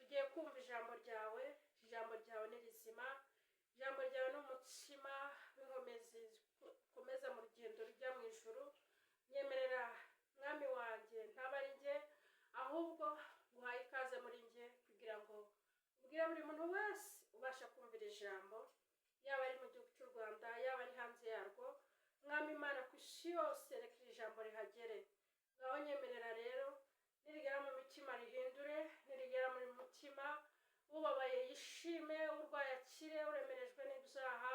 Tugiye kumva ijambo ryawe. Ijambo ryawe ni rizima, ijambo ryawe ni umutsima w'inkomezi zikomeza mu rugendo rujya mu ijuru. Nyemerera, Mwami wanjye, ntaba ari njye, ahubwo nguhaye ikaze muri njye kugira ngo ubwire buri muntu wese ubasha kumvira ijambo, yaba ari mu gihugu cy'u Rwanda, yaba ari hanze yarwo. Mwami Imana, ku isi yose, reka iri jambo rihagere. Ngaho nyemerera rero, nirigera mu mitima rihindure, nirigera muri mutima, ubabaye yishime, urwaye akire, uremerejwe n'ibyaha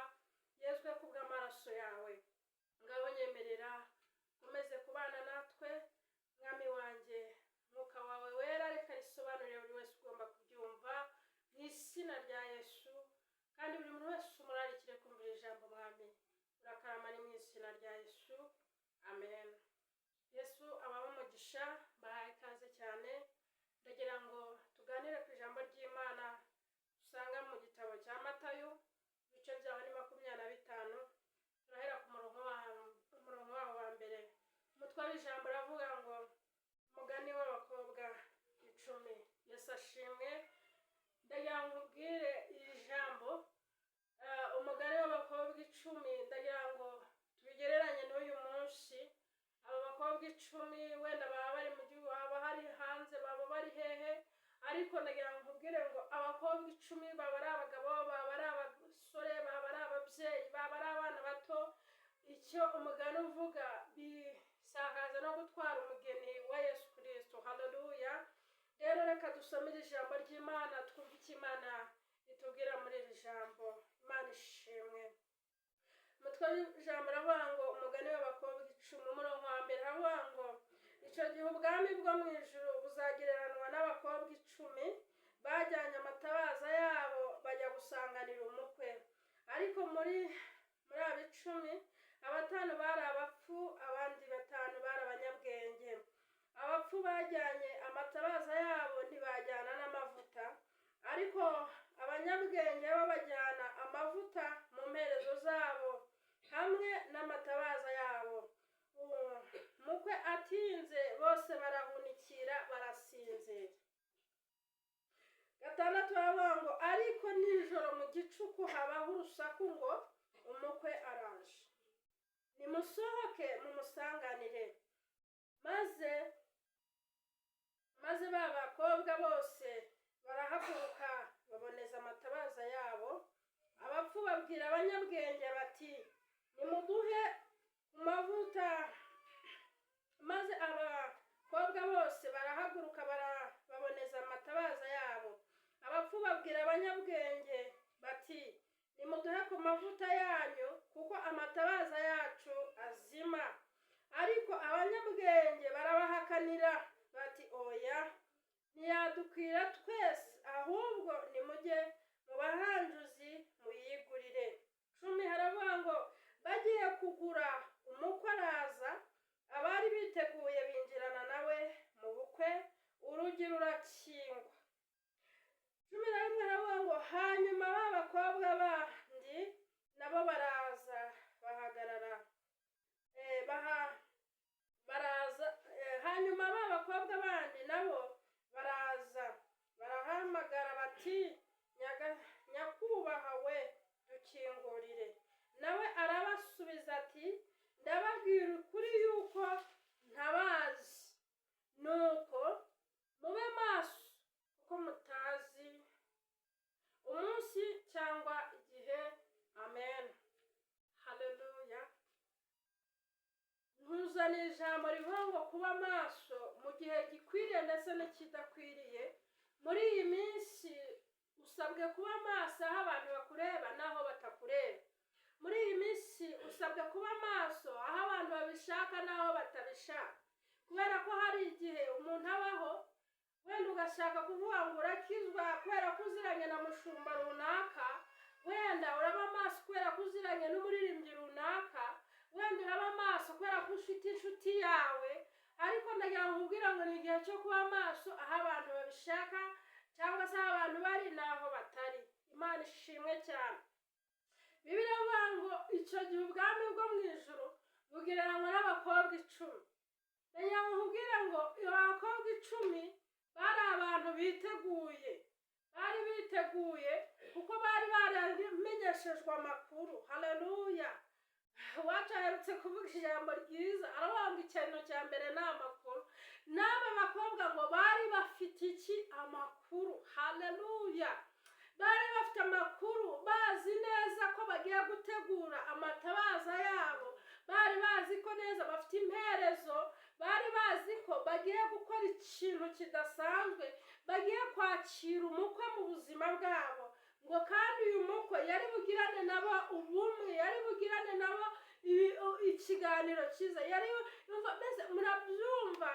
yezwe kubw'amaraso yawe. Ngaho nyemerera ukomeze kubana natwe, Mwami wanjye. Mwuka wawe Wera, reka risobanurire buri wese ugomba kubyumva mu izina rya Yesu. Kandi buri muntu wese umurarikire kumvira ijambo. Mwami, urakarama, ni mu izina rya Yesu, amen. Yesu abahe umugisha, mbahaye ikaze cyane. Ndagira ngo tuganire ku ijambo ry'Imana usanga mu gitabo cya Matayo, ibice byaho ni 25. Turahera ku umurongo waho wa mbere. Umutwe w'ijambo uravuga ngo "Umugani w'abakobwa 10". Yesu ashimwe. Ndagira ngo nkubwire iri jambo, umugani w'abakobwa 10, ndagira ngo tubigereranye n'uyu munsi. Aba bakobwa 10 wenda baba bari mu gihugu, baba bari hanze, baba bari hehe? Ariko ndagira ngo nkubwire ngo abakobwa 10 baba ari abagabo, baba ari abasore, baba ari ababyeyi, baba ari abana bato. Icyo umugani uvuga bisakaza no gutwara umugeni wa Yesu Kirisito. Haleluya! Rero reka dusome iri jambo ry'Imana, twumve icyo Imana itubwira muri iri jambo. Imana ishimwe. Umutwe w'ijambo uravuga ngo "Umugani w'abakobwa 10". Umurongo wa mbere uravuga ngo: "Icyo gihe ubwami bwo mu ijuru buzagereranwa n'abakobwa 10 bajyanye amatabaza yabo bajya gusanganira umukwe. Ariko muri abo 10, abatanu bari abapfu, abandi batanu bari abanyabwenge. Abapfu bajyanye amatabaza yabo, ntibajyana n'amavuta, ariko abanyabwenge bo bajyana amavuta mu mperezo zabo hamwe n'amatabaza yabo. Umukwe atinze, bose barahunikira, barasinzira." Gatandatu baravuga ngo: "Ariko nijoro mu gicuku habaho urusaku ngo: 'Umukwe araje, nimusohoke mumusanganire.' Maze ba bakobwa bose barahaguruka, baboneza amatabaza yabo. Abapfu babwira abanyabwenge bati: 'Nimuduhe ku mavuta.' Maze abakobwa bose barahaguruka, baboneza amatabaza yabo. Abapfu babwira abanyabwenge bati: 'Nimuduhe ku mavuta yanyu, kuko amatabaza yacu azima.' Ariko abanyabwenge barabahakanira bati: 'Oya, ntiyadukwira twese, ahubwo nimujye mu bahanjuzi muyigurire.' 10 haravuga ngo: 'Bagiye kugura, umukwe araza, abari biteguye binjirana nawe mu bukwe, urugi rurakingwa.' 11 haravuga ngo: 'Hanyuma ba bakobwa bandi nabo baraza bahagarara baha baraza hanyuma ba bakobwa bandi nabo baraza, barahamagara bati: 'Nyakubahwa we, dukingurire.' Nawe arabasubiza ati: 'Ndababwira ukuri yuko ntabazi. Nuko mube maso, kuko mutazi umunsi cyangwa igihe.'" Amen, haleluya. Ntuzaniye ijambo rivuga ngo kuba maso mu gihe gikwiriye ndetse n'ikidakwiriye. Muri iyi minsi usabwe kuba maso aho abantu bakureba n'aho batakureba. Muri iyi minsi usabwe kuba maso aho abantu babishaka n'aho batabishaka, kubera ko hari igihe umuntu abaho, wenda ugashaka kuvuga ngo urakizwa kubera ko uziranye na mushumba runaka, wenda uraba maso kubera ko uziranye n'umuririmbyi runaka, wenda uraba maso kubera ko ufite inshuti yawe. Ariko ndagira ngo nkubwire ngo ni igihe cyo kuba maso aho abantu babishaka cyangwa se aho abantu bari n'aho batari. Imana ishimwe cyane. Bibiliya ivuga ngo icyo gihe ubwami bwo mu ijuru bugereranywa n'abakobwa 10. Ndagira ngo nkubwire ngo abakobwa 10 bari abantu biteguye. Bari biteguye kuko bari baramenyeshejwe amakuru. Haleluya! Uwacu aherutse kuvuga ijambo ryiza, aravuga ngo ikintu cya mbere ni amakuru. N'aba bakobwa ngo bari bafite iki? Amakuru. Haleluya! Bari bafite amakuru, bazi neza ko bagiye gutegura amatabaza yabo, bari bazi ko neza bafite imperezo, bari bazi ko bagiye gukora ikintu kidasanzwe, bagiye kwakira umukwe mu buzima bwabo. Ngo kandi uyu mukwe yari bugirane nabo ubumwe, yari bugirane nabo ikiganiro cyiza, yari yumva mbese murabyumva.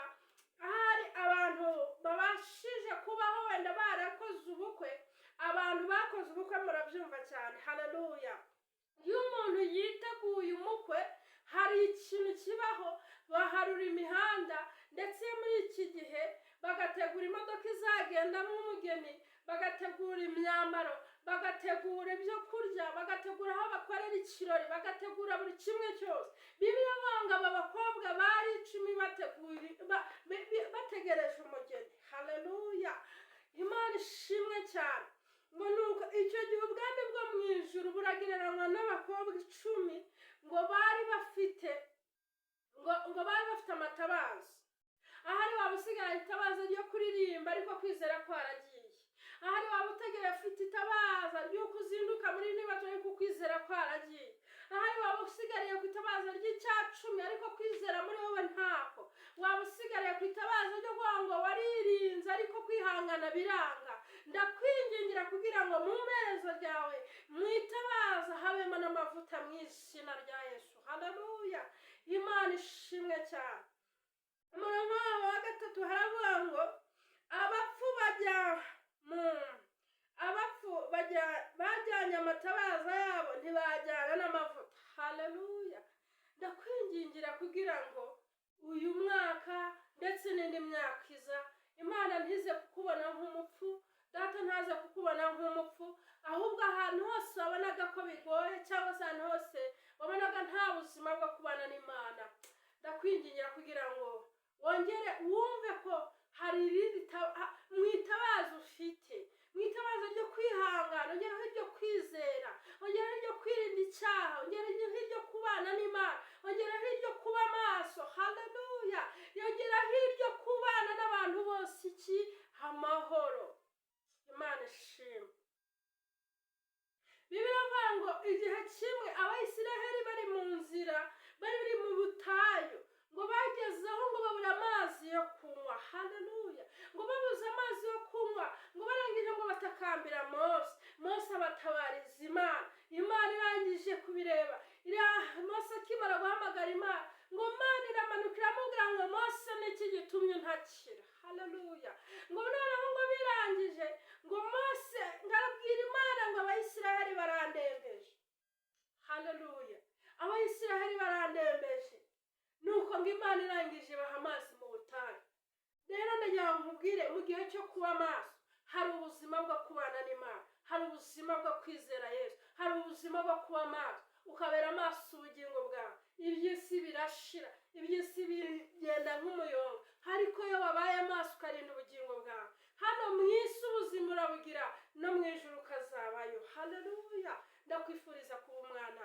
Ahari abantu babashije kubaho wenda barakoze ubukwe, abantu bakoze ubukwe murabyumva cyane. Haleluya! Iyo umuntu yiteguye umukwe, hari ikintu kibaho. Baharura imihanda, ndetse muri iki gihe bagategura imodoka izagendamo umugeni, bagategura imyambaro, bagategura ibyo kurya, bagategura aho bakorera ikirori, bagategura buri kimwe cyose. Bibiliya banga aba bakobwa bari 10 bategereje umugeni. Haleluya! Imana ishimwe cyane. Ngo nuko icyo gihe ubwami bwo mu ijuru buragereranywa n'abakobwa 10 ngo bari bafite amatabaza. Ahari waba usigaye itabaza ryo kuririmba ariko kwizera kwaragiye, ahari waba utegereje ufite itabaza ry'uko uzinduka muri niba ariko kwizera kwaragiye, ahari waba usigariye ku itabaza ry'icya 10 ariko kwizera muri wowe ntako, waba usigariye ku itabaza ryo kuvuga ngo waririnze ariko kwihangana biranga, ndakwingingira kugira ngo mu mperezo ryawe, mu itabaza habemo n'amavuta mu izina rya Yesu. Haleluya! Imana ishimwe cyane. Umurongo wabo wa gatatu haravuga ngo abapfu bajya bajyanye amatabaza yabo, ntibajyana n'amavuta. Haleluya! Ndakwingingira kugira ngo uyu mwaka ndetse n'indi myaka iza, Imana ntize kukubona nk'umupfu, Data ntaze kukubona nk'umupfu, ahubwo ahantu hose wabonaga ko bigoye cyangwa se ahantu hose wabonaga nta buzima bwo kubana n'Imana, ndakwingingira kugira ngo wongere wumve ko hari irindi mu itabaza ufite, mu itabaza ryo kwihangana, ongeraho iryo kwizera, ongeraho iryo kwirinda icyaha, ongeraho iryo kubana n'Imana, ongeraho iryo kuba maso. Haleluya! Yongeraho iryo kubana n'abantu bose iki? Amahoro. Imana ishimwe. Bibiliya ivuga ngo igihe kimwe Abayisiraheli bari mu nzira, bari mu butayu, ngo bagezeho ngo babura amazi yo kunywa. Haleluya! Ngo babuze amazi yo kunywa, ngo barangije ngo batakambira Mose. Mose abatabariza Imana. Imana irangije kubireba, Mose akimara guhamagara Imana, ngo Imana iramanuka iramubwira ngo: "Mose, niki gitumye ntakira?" Haleluya! Ngo noneho ngo birangije, ngo Mose ngarabwira Imana ngo: "Abayisiraheli barandembeje." Haleluya! "Abayisiraheli barandembeje." Nuko ngo Imana irangije baha amazi mu butayu. Rero ndagira ngo nkubwire, mu gihe cyo kuba maso hari ubuzima bwo kubana n'Imana, hari ubuzima bwo kwizera Yesu, hari ubuzima bwo kuba maso, ukabera amaso ubugingo bwawe. Iby'isi birashira, iby'isi bigenda nk'umuyonga, ariko iyo wabaye amaso ukarinda ubugingo bwawe hano mu isi, ubuzima urabugira, no mu ijuru ukazabayo. Haleluya! Ndakwifuriza kuba umwana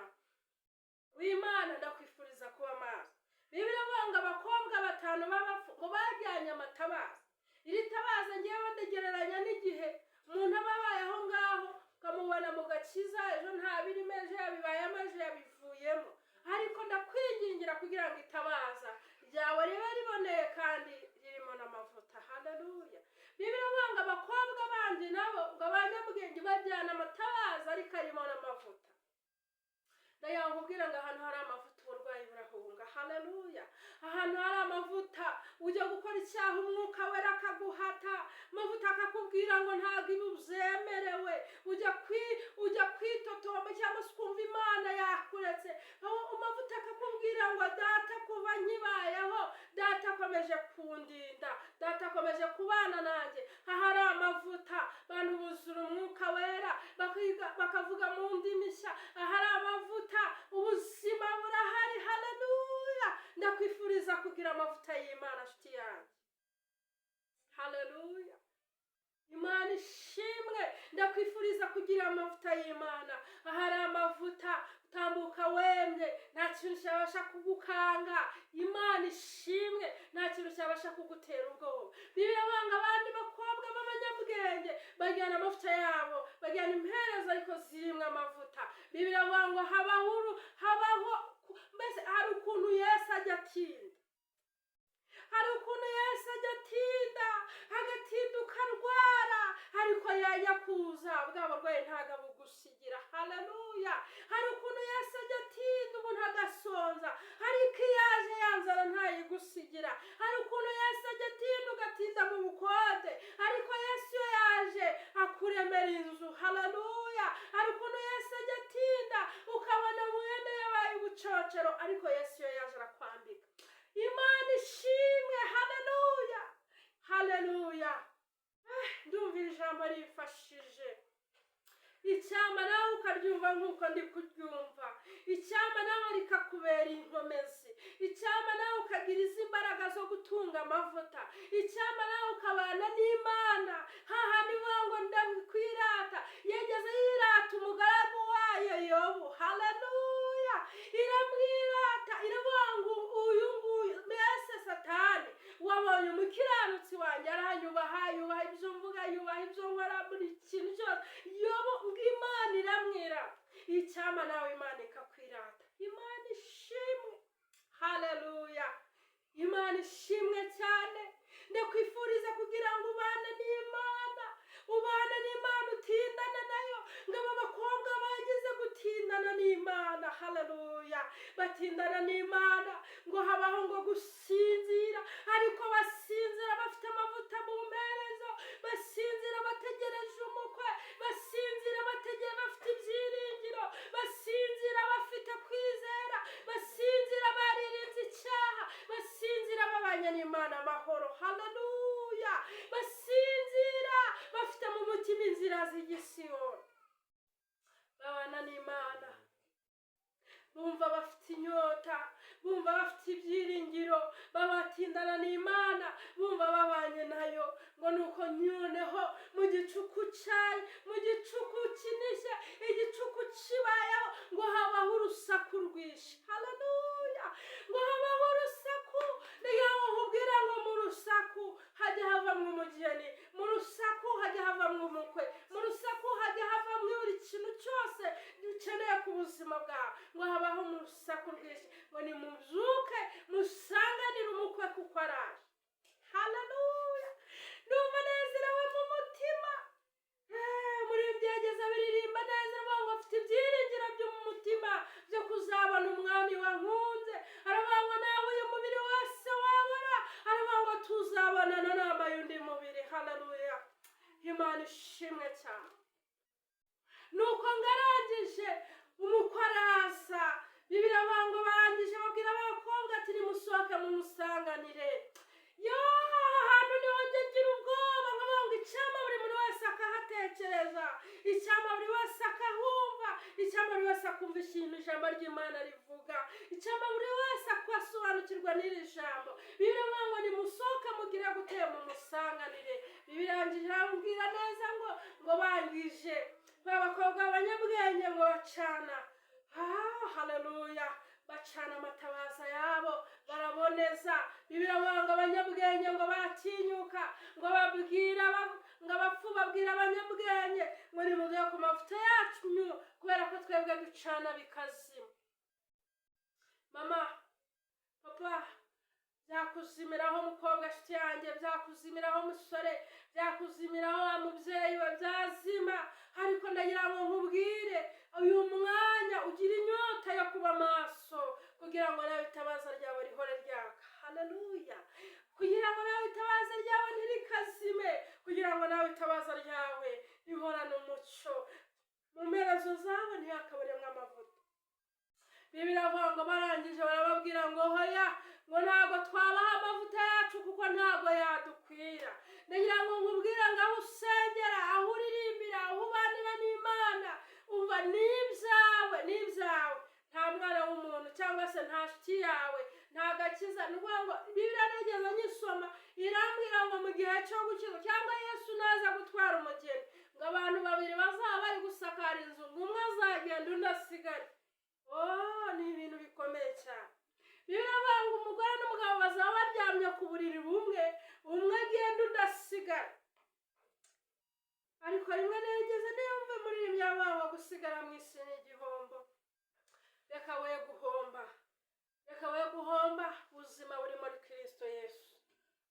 w'Imana, ndakwifuriza kuba maso. Bibiliya ivuga ngo abakobwa batanu b'abapfu ngo bajyanye amatabaza. Iri tabaza ngewe ndagereranya n'igihe umuntu aba abaye aho ngaho, ukamubona mu gakiza, ejo nta birimo, ejo yabibayemo, ejo yabivuyemo. Ariko ndakwingingira kugira ngo itabaza ryawe ribe riboneye kandi ririmo n'amavuta. Haleluya! Bibiliya ivuga ngo abakobwa bandi nabo, ngo abanyabwenge bajyana amatabaza ariko arimo n'amavuta. Ndagira ngo nkubwire ngo ahantu hari amavuta uburwayi burahunga. Haleluya! Ahantu hari amavuta, ujya gukora icyaha Umwuka Wera akaguhata, amavuta akakubwira ngo ntabwo ibi byemerewe. Ujya kwitotomba cyangwa se ukumva Imana yakuretse, aho amavuta akakubwira ngo: "Data, kuva nkibayeho, Data akomeje kundinda, Data akomeje kubana nanjye." Ahari amavuta abantu buzura Umwuka Wera, bakavuga mu ndimi nshya. Ahari amavuta ubuzima burahari. Haleluya! Ndakwifuriza kugira amavuta y'Imana, nshuti yanjye. Haleluya! Imana ishimwe cyane. Imana ishimwe. Ndakwifuriza kugira amavuta y'Imana. Ahari amavuta utambuka wemye, nta kintu cyabasha kugukanga. Imana ishimwe, nta kintu cyabasha kugutera ubwoba. Bibiliya banga abandi bakobwa b'abanyabwenge bajyana amavuta yabo, bajyana imperezo ariko zirimo amavuta. Bibiliya ngo habaho mbese hari ukuntu Yesu ajya atinda, hari ukuntu Yesu ajya atinda, agatinda ukarwara, ariko yajya kuza bwa burwayi ntabwo abugusigira. Haleluya! Hari ukuntu Yesu ajya atinda umuntu agasonza, ariko iyo aje ya nzara ntayigusigira. Hari ukuntu Yesu ajya atinda ugatinda mu bukode, ariko Yesu iyo yaje akuremera inzu. Haleluya! Hari ukuntu Yesu ajya atinda ukabona mwene yabaye ubucocero, ariko Yesu iyo yaje arakwambika. Imana ishimwe. Haleluya, haleluya! Ndumva iri jambo rifashije. Icyama nawe ukaryumva nk'uko ndi kuryumva, icyama nawe rikakubera inkomezi, icyama nawe ukagira izi mbaraga zo gutunga amavuta, icyama nawe ukabana n'Imana hahandi ivuga ngo ndakwirata. Yageze yirata umugaragu wayo Yobu. Haleluya! Iramwirata, iravuga ngo uyu nguyu, mbese Satani wabonye umukiranutsi wanjye aranyubaha, yubaha ibyo mvuga, yubaha ibyo nkora, buri kintu cyose. Yobu ngo Imana iramwirata. Icyama nawe Imana ikakwirata. Imana ishimwe. Haleluya! Imana ishimwe cyane. Ndakwifuriza kugira ngo ubane n'Imana, ubane n'Imana, utindane nayo. Ngo aba bakobwa bagize gutindana n'Imana. Haleluya! Batindana n'Imana, ngo habaho ngo gusinzira, ariko basinzira bafite amavuta mu mperezo, basinzira bategereje umukwe, basinzira bategereje bafite ibyiringiro, basinzira bafite kwizera, basinzira baririnze icyaha, basinzira babanye n'Imana amahoro. Haleluya! Basinzira bafite mu mutima inzira z'igisiyoni, babana n'Imana bumva bafite inyota, bumva bafite ibyiringiro, babatindana n'Imana bumva babanye nayo. Ngo nuko noneho mu gicuku cyayi, mu gicuku kinishye, igicuku kibayeho, ngo habaho urusaku rwinshi. Haleluya! Ngo habaho urusaku. Niyo nkubwira ngo mu rusaku hajya havamwo umugeni, mu rusaku hajya havamwo umukwe, mu rusaku hajya havamwo buri kintu cyose dukeneye ku buzima bwawe. Ngo habaho mu rusaku rwinshi, ngo nimubyuke musanganire umukwe kuko araje. Haleluya! Ndumva nezerewe mu mutima. Umuririmbyi yageze abiririmba neza, avuga ngo afite ibyiringiro byo mu mutima byo kuzabona umwami wankunze. Aravuga ngo nawe uyu mubiri wose wabora, aravuga ngo tuzabonana nambaye undi mubiri. Haleluya! Imana ishimwe cyane. Nuko ngarangije, umukwe araza. Bibiliya avuga ngo barangije babwira abakobwa ati nimusohoke mumusanganire. Yo, aha hantu niho njya ngira ubwoba, nkavuga ngo icyama buri muntu wese akahatekereza, icyama buri wese akahumva, icyama buri wese akumva ikintu ijambo ry'Imana rivuga, icyama buri wese akasobanukirwa n'iri jambo. Bibiliya avuga ngo nimusohoke mugire gute? Mumusanganire. Birangije arambwira neza ngo bangije ba bakobwa b'abanyabwenge ngo bacana, haleluya, bacana amatabaza yabo baraboneza. Bibiliya avuga ngo abanyabwenge ngo baratinyuka, ngo babwira ngo abapfu babwira abanyabwenge ngo nimuduhe ku mavuta yacu kubera ko twebwe ducana bikazima. Mama, papa, byakuzimiraho. Mukobwa nshuti yanjye, byakuzimiraho. Musore, byakuzimiraho. Wa mubyeyi we, byazima. Ariko ndagira ngo nkubwire, uyu mwanya ugira inyota yo kuba maso kugira ngo nawe itabaza ryawe rihore ryaka. Haleluya! Kugira ngo nawe itabaza ryawe ntirikazime, kugira ngo nawe itabaza ryawe rihorane umucyo, mu mperezo zawe ntihakaburemo amavuta. Bibiliya avuga ngo barangije barababwira ngo hoya, ngo ntabwo twabaha amavuta yacu kuko ntabwo yadukwira. Ndagira ngo nkubwire ngo aho usengera, aho uririmbira, aho ubanira n'Imana, umva, ni ibyawe, ni ibyawe. Nta mwana w'umuntu cyangwa se nta nshuti yawe, Nta gakiza. Ni ukuvuga ngo Bibiliya nigeze nyisoma, irambwira ngo mu gihe cyo gukizwa, cyangwa Yesu naza gutwara umugeni, ngo abantu babiri bazaba bari gusakara inzu, ngo umwe azagenda undi asigare. Oh, ni ibintu bikomeye cyane. Bibiliya ivuga ngo umugore n'umugabo bazaba baryamye ku buriri bumwe, umwe agenda undi asigara. Ariko rimwe nigeze niyumve muri ngo gusigara mu isi ni igihombo. Reka we guhomba, reka we guhomba. Ubuzima buri muri Kirisito Yesu,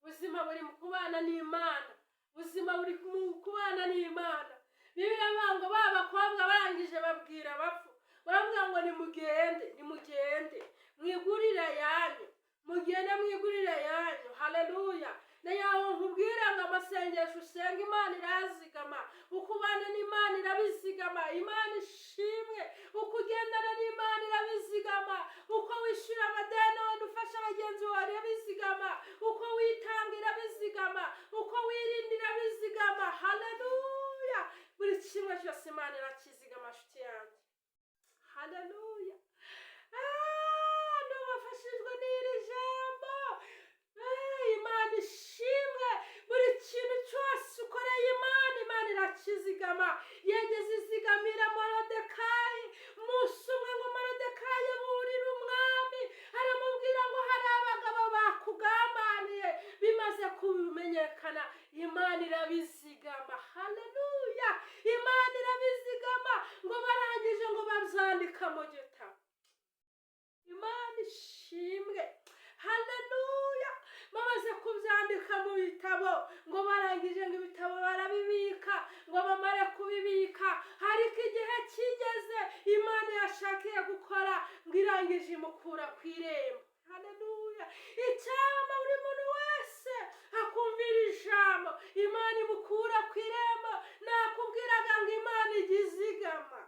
ubuzima buri mu kubana n'Imana, ubuzima buri mu kubana n'Imana. Bibiliya ivuga ngo ba bakobwa barangije babwira abapfu, baravuga ngo nimugende, nimugende mwigurire ayanyu, mugende mwigurire ayanyu. Haleluya! Nawe nkubwira ngo amasengesho usenga, Imana irazigama. Uko ubana n'Imana irabizigama. Imana ishimwe. Uko ugendana n'Imana irabizigama. Uko wishyura amadeni, wenda ufasha bagenzi bawe, irabizigama. Uko witanga irabizigama. Uko wirinda irabizigama. Haleluya! Buri kimwe cyose Imana irakizigama, nshuti yanjye. Haleluya! Ndabafashijwe n'iri jambo. Imana ishimwe. Buri kintu cyose ukoreye Imana, Imana irakizigama. Yageze izigamira Morodekayi. Umunsi umwe ngo Morodekayi aburire umwami, aramubwira ngo hari abagabo bakugambaniye, bimaze kumenyekana. Imana irabizigama. Haleluya! Imana irabizigama. Ngo barangije ngo babyandika mu gitabo. Imana ishimwe. Haleluya! Bamaze kubyandika mu bitabo, ngo barangije ngo ibitabo barabibika. Ngo bamare kubibika, ariko igihe kigeze Imana yashakiye gukora, ngo irangije imukura ku irembo. Haleluya! Icyama buri muntu wese akumvira ijambo, Imana imukura ku irembo. Nakubwiraga ngo Imana ijya izigama.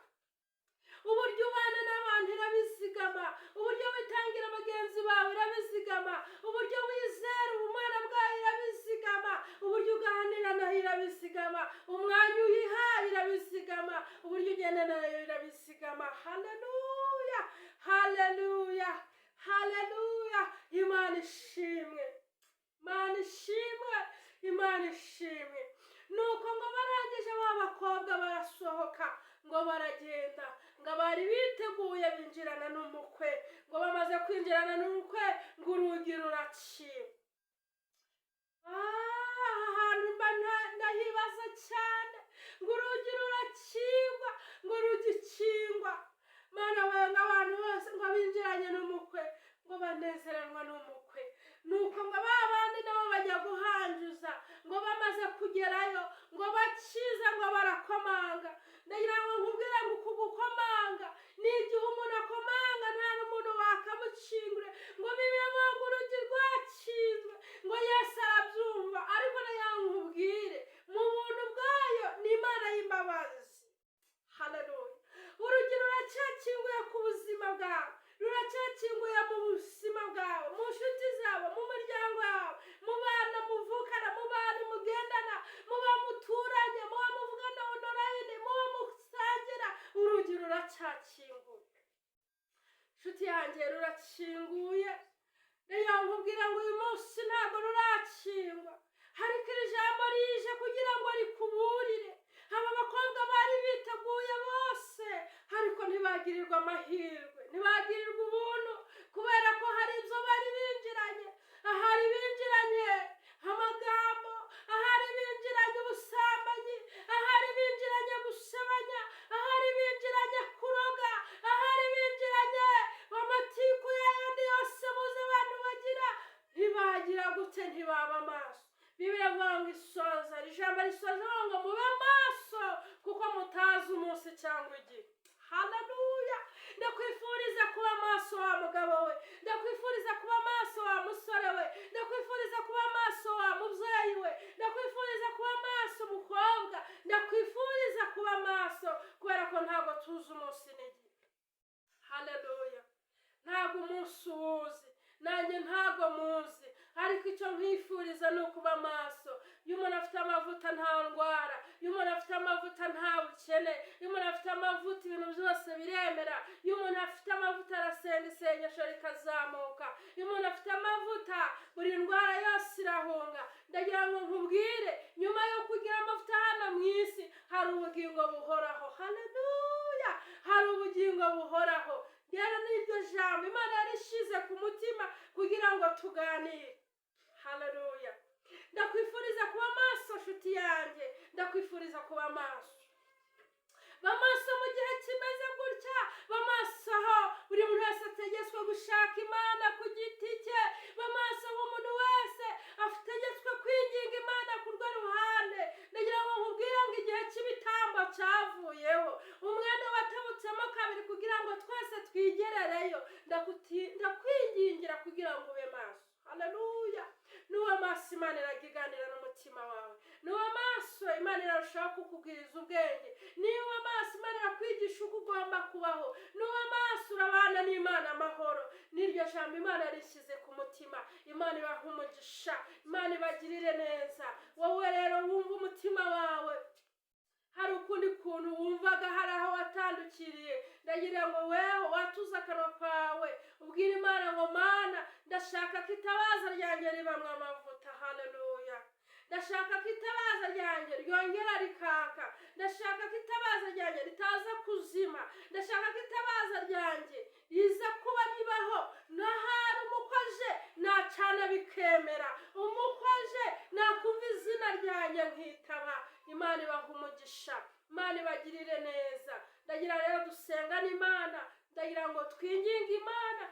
Uburyo ubana n'abantu irabizigama. Uburyo witangira bagenzi bawe irabizigama. Uburyo wizera ubumana bwayo irabizigama. Uburyo uganira nayo irabizigama. Umwanya uyihaye irabizigama. Uburyo ugendana nayo irabizigama. Haleluya, haleluya, haleluya! Imana ishimwe, Imana ishimwe, Imana ishimwe. Nuko ngo barangije ba bakobwa barasohoka, ngo baragenda, ngo abari biteguye binjirana n'umukwe. Ngo bamaze kwinjirana n'umukwe, ngo urugi ruraciwe. Aha hantu mba ndahibaza cyane. Ngo urugi rurakingwa, ngo rugikingwa, Mana we, ngo abantu bose ngo binjiranye n'umukwe, ngo banezeranwa n'umukwe. Nuko ngo ba bandi nabo bajya guhanjuza. Ngo bamaze kugerayo, ngo bakiza, ngo barakomanga. Ndagira ngo nkubwire ngo uku gukomanga ni igihe umuntu akomanga nta n'umuntu wakamukingure. Ngo Bibiliya ivuga ngo urugi rwakinzwe, ngo Yesu arabyumva. Ariko nagira ngo nkubwire, mu buntu bwayo ni Imana y'imbabazi. Haleluya! Urugi ruracyakinguye ku buzima bwawe, ruracyakinguye mu buzima bwawe, mu nshuti zawe, mu muryango wawe, mu bana muvukana, mu bantu mugendana, mu bo muturanye, mu bo muvugana online, mu bo musangira. Urugi ruracyakinguye, inshuti yanjye, rurakinguye. Rero nkubwira ngo uyu munsi ntabwo rurakingwa, ariko iri jambo rije kugira ngo rikuburire. Aba bakobwa bari biteguye bose, ariko ntibagirirwa amahirwe, ntibagirirwa ubuntu, kubera ko hari ibyo bari binjiranye. Ahari binjiranye amagambo, ahari binjiranye ubusambanyi, ahari binjiranye gusebanya, ahari binjiranye kuroga, ahari binjiranye amatiku yayandi yose muzi abantu bagira. Ntibagira gute? Ntibaba amaso. Bibiliya ivuga ngo isoza ijambo risoza ivuga ngo mube maso, kuko mutazi umunsi cyangwa igihe. Haleluya! Ndakwifuriza kuba maso, wa mugabo we. Ndakwifuriza kuba maso, wa musore we. Ndakwifuriza kuba maso, wa mubyeyi we. Ndakwifuriza kuba maso, mukobwa. Ndakwifuriza kuba maso, kubera ko ntabwo tuzi umunsi n'igihe. Haleluya! Ntabwo umunsi uwuzi, nanjye ntabwo muzi, ariko icyo nkwifuriza ni ukuba maso. Iyo umuntu afite amavuta nta ndwara, iyo umuntu afite amavuta nta bukene, iyo umuntu afite amavuta ibintu byose biremera. Iyo umuntu afite amavuta arasenga, isengesho rikazamuka. irazamuka. Iyo umuntu afite amavuta, buri ndwara yose irahunga. Ndagira ngo nkubwire, nyuma yo kugira amavuta hano mu isi, hari ubugingo buhoraho. Haleluya! Hari ubugingo buhoraho. Rero n'iryo jambo Imana yarishize ku mutima kugira ngo tuganire. Haleluya! Ndakwifuriza kuba maso, nshuti yanjye. Ndakwifuriza kuba maso. Ba maso mu gihe kimeze gutya. Ba maso aho buri muntu wese ategetswe gushaka Imana ku giti cye. Ba maso aho umuntu wese ategetswe kwinginga Imana ku rwe ruhande. Ndagira ngo nkubwire ngo igihe cy'ibitambo cyavuyeho. Umwenda watabutsemo kabiri kugira ngo twese twigerereyo. Ndakwingingira kugira ngo ube maso. Haleluya! Nuba maso, Imana irajya iganira n'umutima wawe. Nuba maso, Imana irarushaho kukugwiriza ubwenge. Niba maso, Imana irakwigisha uko ugomba kubaho. Nuba maso, urabana n'Imana amahoro. N'iryo jambo Imana rishyize ku mutima. Imana ibaha umugisha, Imana ibagirire neza. Wowe rero wumva umutima wawe hari ukundi kuntu wumvaga, hari aho watandukiriye, ndagira ngo weho watuze akanwa kawe, ubwire Imana ngo: "Mana, ndashaka ko itabaza ryanjye ribamwo amavuta." Haleluya! Ndashaka ko itabaza ryanjye ryongera rikaka. Ndashaka ko itabaza ryanjye ritaza kuzima. Ndashaka ko itabaza ryanjye riza kuba ribaho, n'ahari umukwe aje nacana bikemera, umukwe aje nakumva izina ryanjye nkitaba. Imana ibaha umugisha, Imana ibagirire neza. Ndagira rero dusengane Imana. Ndagira ngo twinginge Imana.